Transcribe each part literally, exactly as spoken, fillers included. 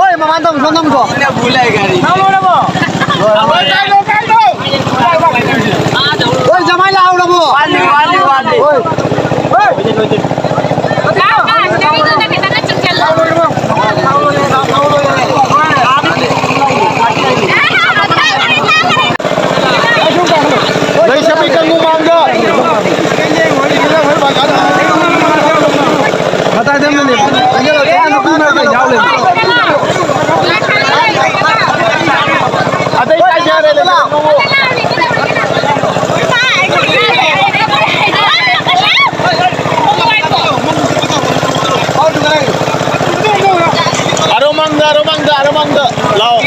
ꯍꯣꯏ, ꯃꯃꯥꯟ ꯇꯧ, ꯁꯣꯝ ꯅꯝꯈꯣ꯫ ꯍꯣꯏ, ꯖꯃꯥꯏ ꯂꯥꯛꯍꯧꯔꯕꯣ? ꯋꯥꯠꯂꯤ, ꯋꯥꯠꯂꯤ, ꯋꯥꯠꯂꯤ꯫ ꯍꯣꯏ꯫ ꯍꯣꯏ꯫ ꯂꯩꯁꯥꯕꯤ ꯀꯥꯡꯕꯨ ꯃꯥꯡꯗ꯫ ꯃꯇꯥꯏꯗ ꯑꯃꯅꯦ꯫ ꯑꯇꯩ ꯀꯥꯏꯗ ꯌꯥꯔꯦ? ꯑꯔꯣ ꯃꯥꯡꯗ, ꯑꯔꯣ ꯃꯥꯡꯗ, ꯑꯔꯣ ꯃꯥꯡꯗ꯫ ꯂꯥꯎ꯫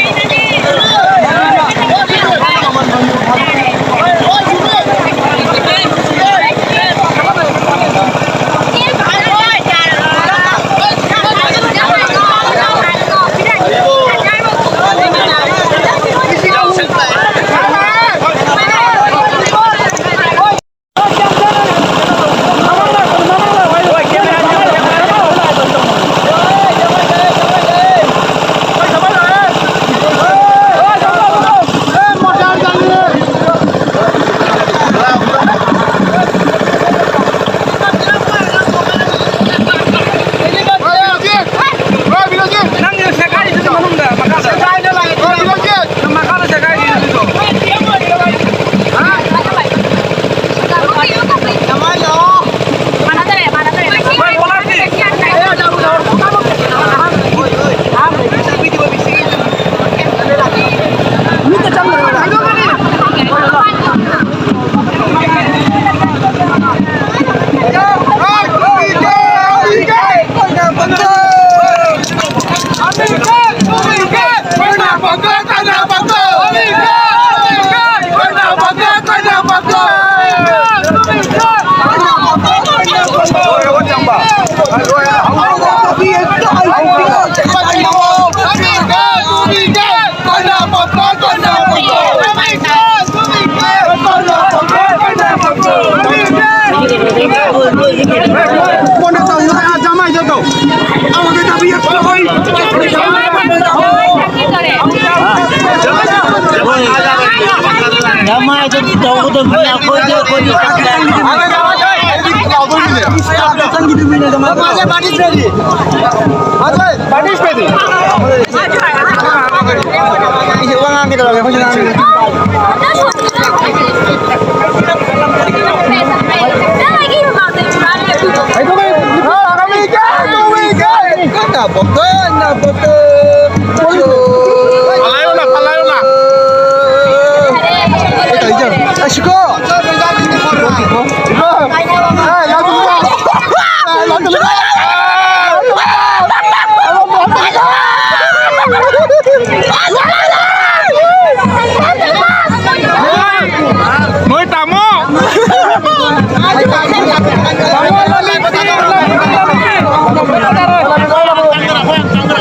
ꯅꯣꯏ ꯇꯥꯃꯣ!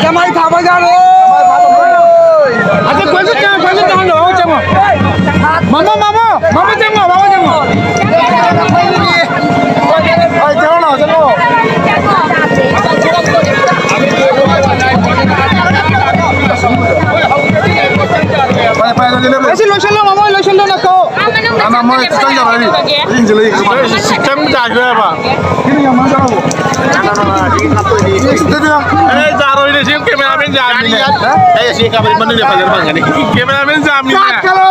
ꯖꯃꯥꯏ ꯊꯥꯕ ꯌꯥꯔꯣꯏ! ꯑꯗꯨ ꯀꯣꯏꯁꯨ ꯆꯪꯉꯣ, ꯀꯣꯏꯁꯨ ꯆꯪꯉꯣ, ꯃꯃꯥ ꯆꯪꯉꯣ꯫ ꯃꯃꯥ, ꯃꯃꯥ, ꯃꯃꯥ ꯆꯪꯉꯣ, ꯃꯃꯥ ꯆꯪꯉꯣ꯫ ꯍꯣꯏ, ꯆꯪꯉꯣ, ꯆꯪꯉꯣ꯫ ꯐꯔꯦ, ꯐꯔꯦ, ꯑꯗꯨꯗꯤ ꯂꯦꯞꯄꯣ꯫ ꯂꯣꯏꯁꯤꯜꯂꯣ, ꯂꯣꯏꯁꯤꯜꯂꯣ, ꯃꯃꯥ, ꯂꯣꯏꯁꯤꯜꯂꯣ, ꯅꯀꯣ꯫ ꯑꯥ, ꯃꯅꯨꯡꯗ ꯑꯥ, ꯃꯣꯏ ꯆꯪꯉꯣ, ꯆꯪꯖꯔꯅꯤ꯫ ꯆꯪꯉꯣ꯫ ꯆꯪꯕ ꯌꯥꯗ꯭ꯔꯦꯕ꯫ ꯑꯦ, ꯌꯥꯔꯣꯏꯅꯦ, ꯁꯤ ꯀꯦꯃꯦꯔꯥꯃꯦꯟ ꯌꯥꯝꯃꯤꯅꯦ꯫ ꯑꯦ, ꯁꯤ ꯀꯥꯃꯦꯔꯥ ꯃꯅꯨꯡꯗ ꯐꯖꯅ ꯐꯪꯒꯅꯤ꯫ ꯀꯦꯃꯦꯔꯥꯃꯦꯟ ꯌꯥꯝꯃꯤꯅꯦ꯫ ꯆꯠꯈ꯭ꯔꯣ!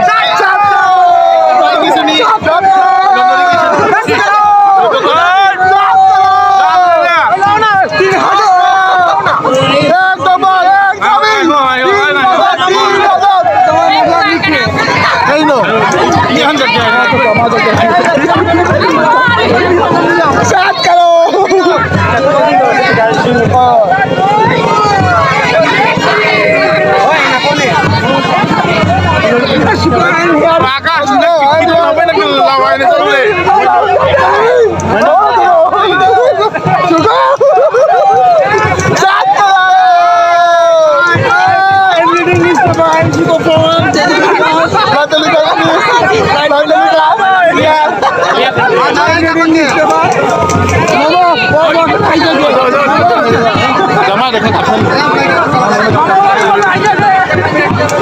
ꯆꯠꯈ꯭ꯔꯣ! ꯆꯠꯈ꯭ꯔꯣ! ꯀꯩꯅꯣ? ꯃꯤ ꯑꯍꯟ ꯆꯠꯀꯦ ꯍꯥꯏꯔꯣ? ꯆꯠꯈ꯭ꯔꯣ!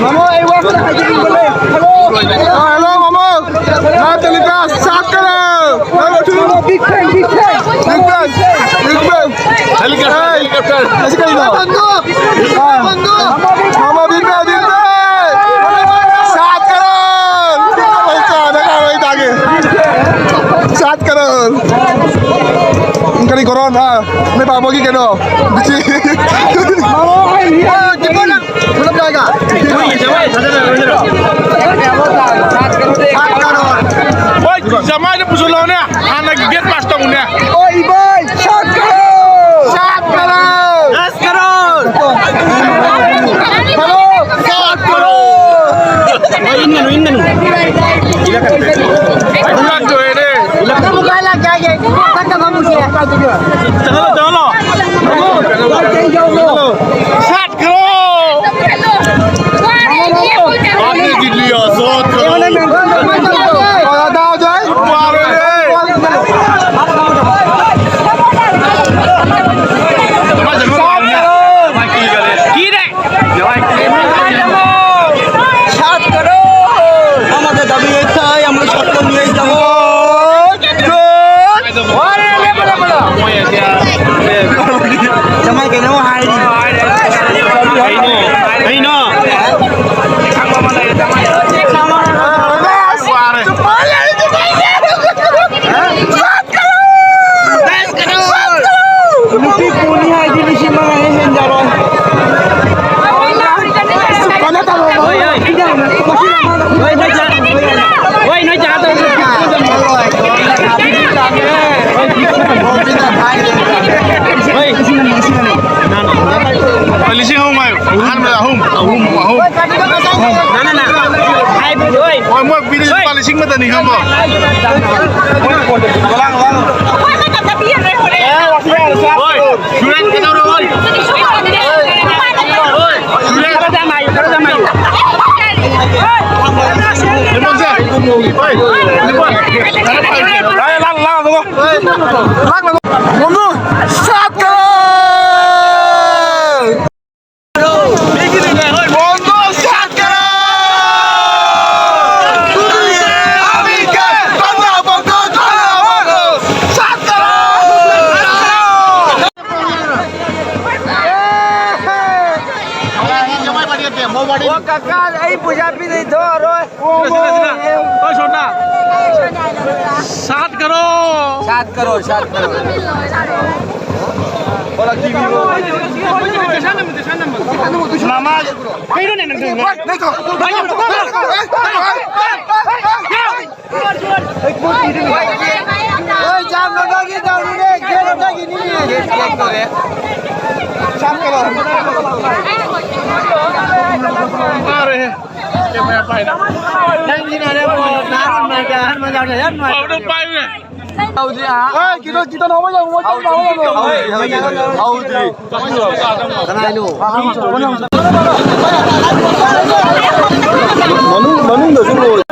ꯃꯃꯣ, ꯑꯩ ꯋꯥ ꯈꯔ ꯍꯥꯏꯖꯅꯤꯡꯕ ꯂꯩ꯫ ꯍꯜꯂꯣ꯫ ꯑ, ꯍꯜꯂꯣ, ꯃꯃꯣ꯫ ꯅꯥꯠ सात करो। Big fan, big fan. Big fan, big fan. Helicopter, helicopter. ऐसे कहीं ना। मामा, big fan, big fan. सात करो। देखो भाई, देखो भाई, आगे। सात करो। इनका नहीं करो ना। मैं पापा की करो। मामा, भाई, ये कितना ना? मतलब जाएगा। Oi, जमाने पुसुलोने, आना गेट पास तो उन्हें। Oi, boy, सात करो। सात करो। दस करो। हेलो, सात करो। Oi, इन्हें, इन्हें। पूरा जो है रे। चलो, चलो। सात करो। आपने जीत लिया, सात करो। मारो रे। সাত করো। আমাদের দাবি একটাই, আমরা সত্য নিয়ে যাবো। Jamai kene mo hai di. Hai no. Hai no. Muti kuni hai di, lisi mana hai henjaro. Mana tahu? Oi, oi. Oi, noi ja. Oi, noi ja. Oi. ꯂꯤꯁꯤꯡ ꯑꯍꯨꯝ ꯍꯥꯏꯌꯨ꯫ ꯑꯍꯥꯟꯕꯗ ꯑꯍꯨꯝ꯫ ꯑꯍꯨꯝ, ꯑꯍꯨꯝ꯫ ꯅ, ꯅ, ꯅ꯫ ꯍꯥꯏꯕ, ꯍꯣꯏ꯫ ꯍꯣꯏ, ꯃꯣꯏ ꯄꯤꯔꯤꯁꯦ ꯂꯨꯄꯥ ꯂꯤꯁꯤꯡ ꯑꯃꯗꯅꯤ, ꯈꯪꯕ꯭ꯔꯣ? ꯍꯣꯏ, ꯁꯨꯔꯦꯟ, ꯀꯩꯗꯧꯔꯦ, ꯍꯣꯏ? ꯍꯣꯏ, ꯁꯨꯔꯦꯟ꯫ ꯈꯔ ꯌꯥꯝ ꯍꯥꯏꯌꯨ, ꯈꯔ ꯌꯥꯝ ꯍꯥꯏꯌꯨ꯫ ꯂꯤꯃꯣꯟꯁꯦ꯫ ꯍꯣꯏ, ꯂꯤꯃꯣꯟ꯫ ꯂꯥꯛꯑꯦ, ꯂꯥꯛ, ꯂꯥꯛ, ꯂꯥꯛ꯫ ꯃꯣꯃꯣ, ꯁꯥꯠ ꯀꯔꯣ! ꯃꯣꯃꯣ, ꯁꯥꯠ ꯀꯔꯣ! सात करो। सात करो, सात करो। ꯃꯃꯥ ꯀꯩꯅꯣꯅꯦ ꯅꯪ ꯇꯧꯔꯤꯗꯣ? ꯍꯣꯏ, ꯆꯥꯝ ꯂꯧꯊꯣꯛꯈꯤ ꯇꯧꯔꯤꯅꯦ, ꯒꯦꯠ ꯂꯣꯝꯗꯒꯤꯅꯤꯅꯦ꯫ ꯒꯦꯠ, ꯒꯦꯠ ꯇꯧꯔꯦ꯫ ꯆꯥꯝ ꯀꯩꯅꯣ꯫ ꯐꯥꯔꯦꯍꯦ꯫ ꯀꯦꯃꯦꯔꯥ ꯄꯥꯏꯅ꯫ ꯅꯪꯁꯤꯅꯅꯦ, ꯅꯍꯥꯟ ꯑꯍꯟ ꯃꯌꯥꯝ ꯌꯥꯎꯅ ꯌꯥꯝ ꯅꯨꯡꯉꯥꯏ꯫ ꯄꯥꯎꯗ ꯄꯥꯏꯌꯨꯅꯦ꯫ ꯍꯧꯖꯤꯛ, ꯑꯥ? ꯑꯦ, ꯀꯤꯂꯣ, ꯀꯤꯂꯣ ꯍꯧꯕ ꯌꯥꯎꯕ, ꯍꯧꯕ ꯌꯥꯎꯕ꯫ ꯍꯧꯗ꯭ꯔꯤ, ꯍꯧꯗ꯭ꯔꯤ, ꯍꯧꯗ꯭ꯔꯤ꯫ ꯀꯅꯥꯅꯣ? ꯃꯅꯨꯡ, ꯃꯅꯨꯡꯗꯁꯨ ꯂꯣꯏ꯫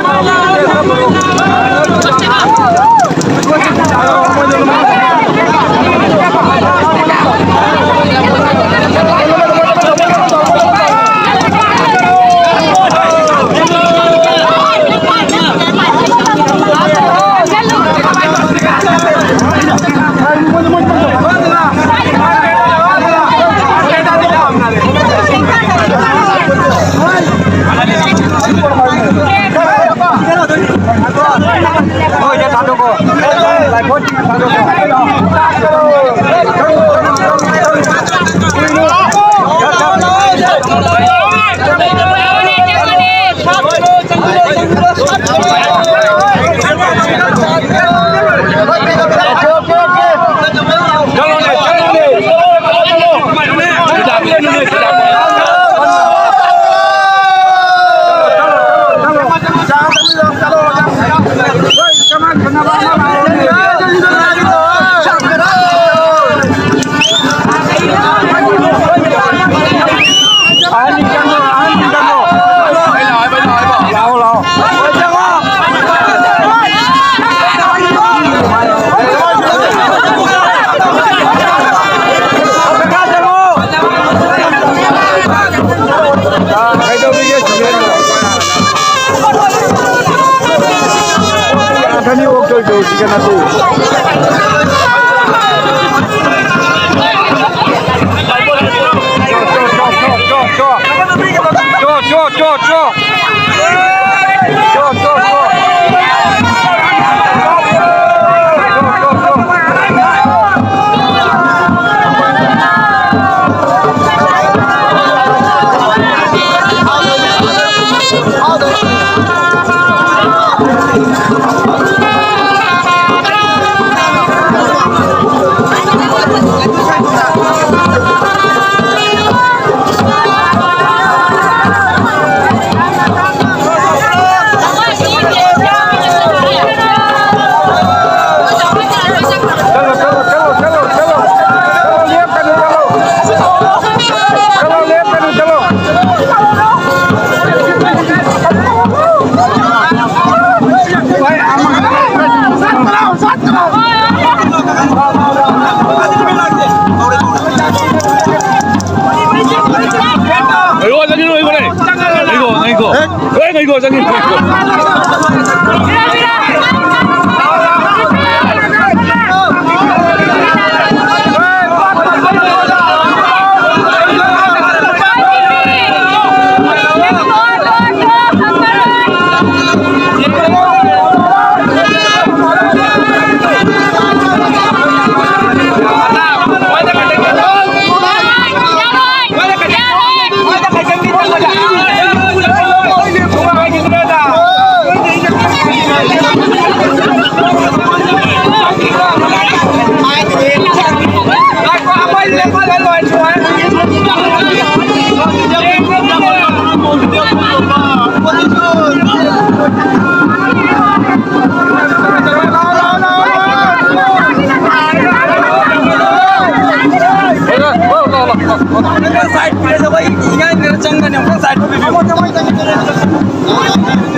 Side ꯄꯤꯔꯗꯕ ꯑꯩ ꯏꯉꯥꯏ ꯉꯥꯏꯅ ꯆꯪꯒꯅꯤ꯫ ꯑꯃꯨꯛꯇꯪ side ꯄꯤꯕꯤꯌꯨ꯫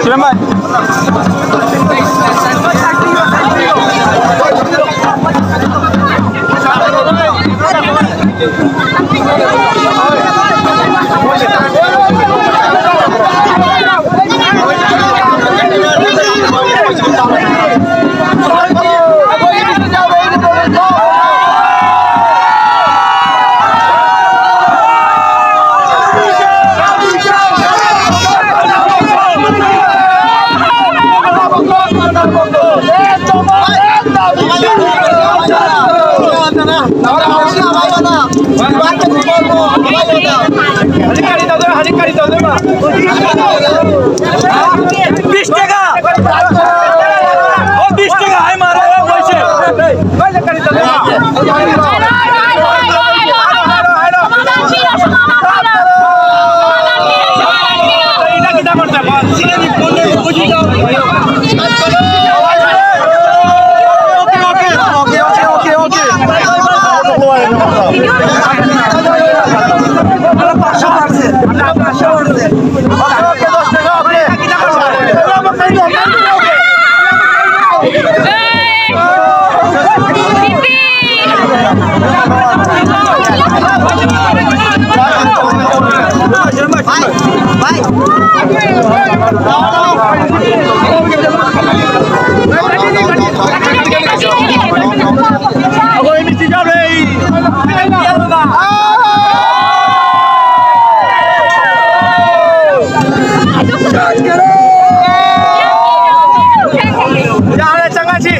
ꯁꯤꯔꯝꯕꯥꯏ꯫ ꯍꯧꯖꯤꯛ ꯀꯔꯤ ꯇꯧꯗꯣꯏꯕ? ꯍꯧꯖꯤꯛ ꯀꯔꯤ ꯇꯧꯗꯣꯏꯕ? ꯕꯤꯁ ꯇꯒ! ꯑꯣ, ꯕꯤꯁ ꯇꯒ ꯍꯥꯏ ꯃꯥꯜꯂꯦ, ꯑꯣ, ꯃꯣꯏꯁꯦ꯫ ꯅꯣꯏꯁꯦ ꯀꯔꯤ ꯇꯧꯗꯣꯏꯕ? ꯍꯥꯏꯔꯣ, ꯍꯥꯏꯔꯣ, ꯍꯥꯏꯔꯣ, ꯍꯥꯏꯔꯣ, ꯍꯥꯏꯔꯣ꯫ ꯀꯔꯤꯗ ꯈꯤꯇꯪ ꯑꯣꯏꯔꯛꯄ? ꯁꯤꯗꯗꯤ ꯄꯨꯟꯅ ꯄꯨꯟꯁꯤ ꯇꯧ꯫ ꯑꯩꯈꯣꯏ ꯃꯤꯁꯇꯤ ꯌꯥꯎꯔꯦ꯫ ꯌꯥꯔꯦ, ꯆꯪꯉꯁꯤ꯫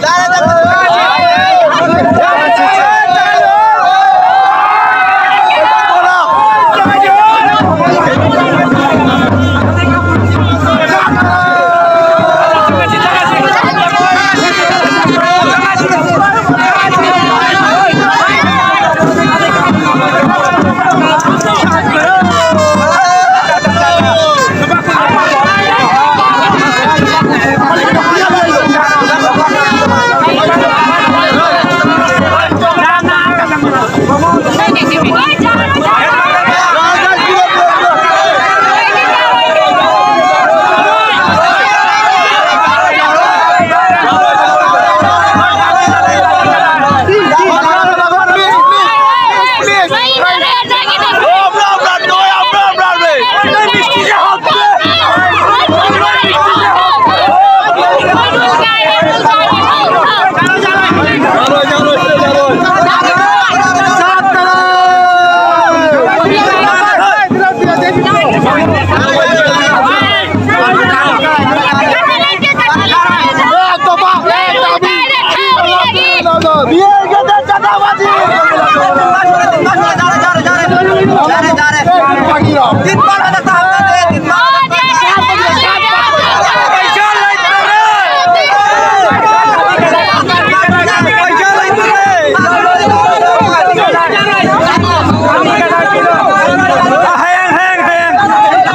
ꯍꯌꯦꯡ, ꯍꯌꯦꯡ, ꯍꯌꯦꯡ꯫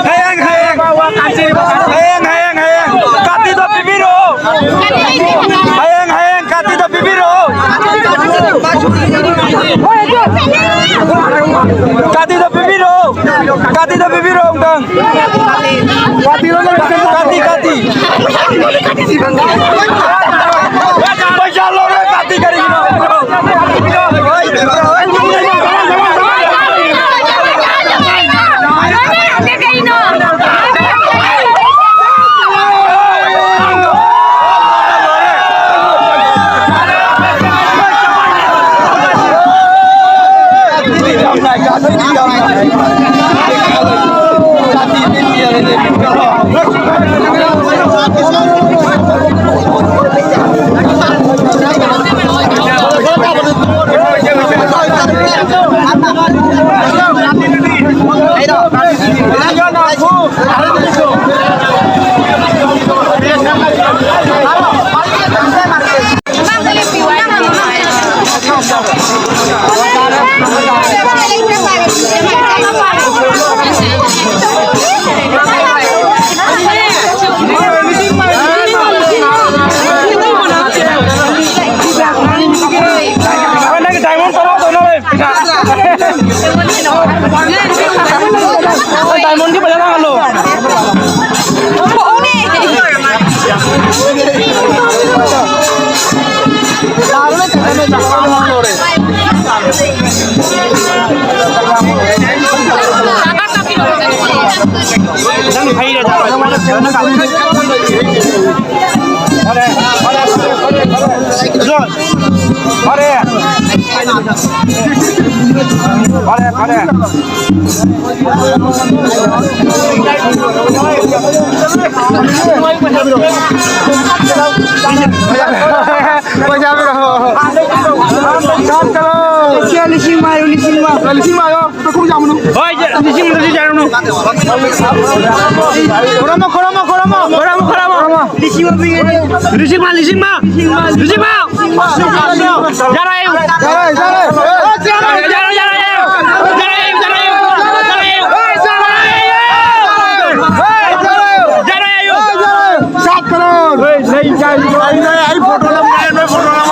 ꯍꯌꯦꯡ, ꯍꯌꯦꯡ꯫ ꯍꯌꯦꯡ, ꯍꯌꯦꯡ, ꯍꯌꯦꯡ꯫ ꯀꯥꯇꯤꯗꯣ ꯄꯤꯕꯤꯔꯛꯑꯣ꯫ ꯍꯌꯦꯡ, ꯍꯌꯦꯡ ꯀꯥꯇꯤꯗꯣ ꯄꯤꯕꯤꯔꯛꯑꯣ꯫ ꯀꯥꯇꯤꯗꯣ ꯄꯤꯕꯤꯔꯛꯑꯣ꯫ ꯀꯥꯇꯤꯗꯣ ꯄꯤꯕꯤꯔꯛꯑꯣ ꯑꯝꯇꯪ꯫ ꯀꯥꯇꯤ, ꯀꯥꯇꯤ꯫ ꯄꯩꯁꯥ ꯂꯧꯔꯦ, ꯀꯥꯇꯤ ꯀꯔꯤꯒꯤꯅꯣ? ꯀꯩꯅꯣ? ꯐꯔꯦ, ꯐꯔꯦ, ꯐꯔꯦ, ꯐꯔꯦ, ꯐꯔꯦ꯫ ꯐꯔꯦ꯫ ꯐꯔꯦ, ꯐꯔꯦ꯫ ꯄꯩꯁꯥ ꯄꯤꯔꯛꯑꯣ꯫ ꯆꯥꯛ ꯆꯥꯔꯣ꯫ ꯂꯤꯁꯤꯡ ꯑꯃ ꯍꯥꯏꯌꯨ, ꯂꯤꯁꯤꯡ ꯑꯃ꯫ ꯂꯤꯁꯤꯡ ꯑꯃ ꯍꯥꯏꯌꯣ꯫ ꯍꯣꯏ, ꯂꯤꯁꯤꯡ ꯑꯃꯗꯁꯨ ꯌꯥꯔꯨꯅꯨ꯫ ꯈꯣꯏꯔꯝꯃꯣ, ꯈꯣꯏꯔꯝꯃꯣ, ꯈꯣꯏꯔꯝꯃꯣ, ꯈꯣꯏꯔꯝꯃꯣ, ꯈꯣꯏꯔꯝꯃꯣ꯫ ꯂꯤꯁꯤꯡ ꯑꯃ ꯄꯤꯒꯦ꯫ ꯂꯤꯁꯤꯡ ꯑꯃ, ꯂꯤꯁꯤꯡ ꯑꯃ, ꯂꯤꯁꯤꯡ ꯑꯃ꯫ ꯌꯥꯔꯣꯏ꯫ ꯌꯥꯔꯦ, ꯌꯥꯔꯦ꯫ ꯌꯥꯔꯣꯏ, ꯌꯥꯔꯣꯏ, ꯌꯥꯔꯣꯏ꯫ ꯆꯠꯈ꯭ꯔꯣ꯫ ꯑꯩ ꯐꯣꯇꯣ ꯅꯝꯒꯦ, ꯅꯣꯏ ꯐꯣꯇꯣ ꯅꯝꯃꯣ꯫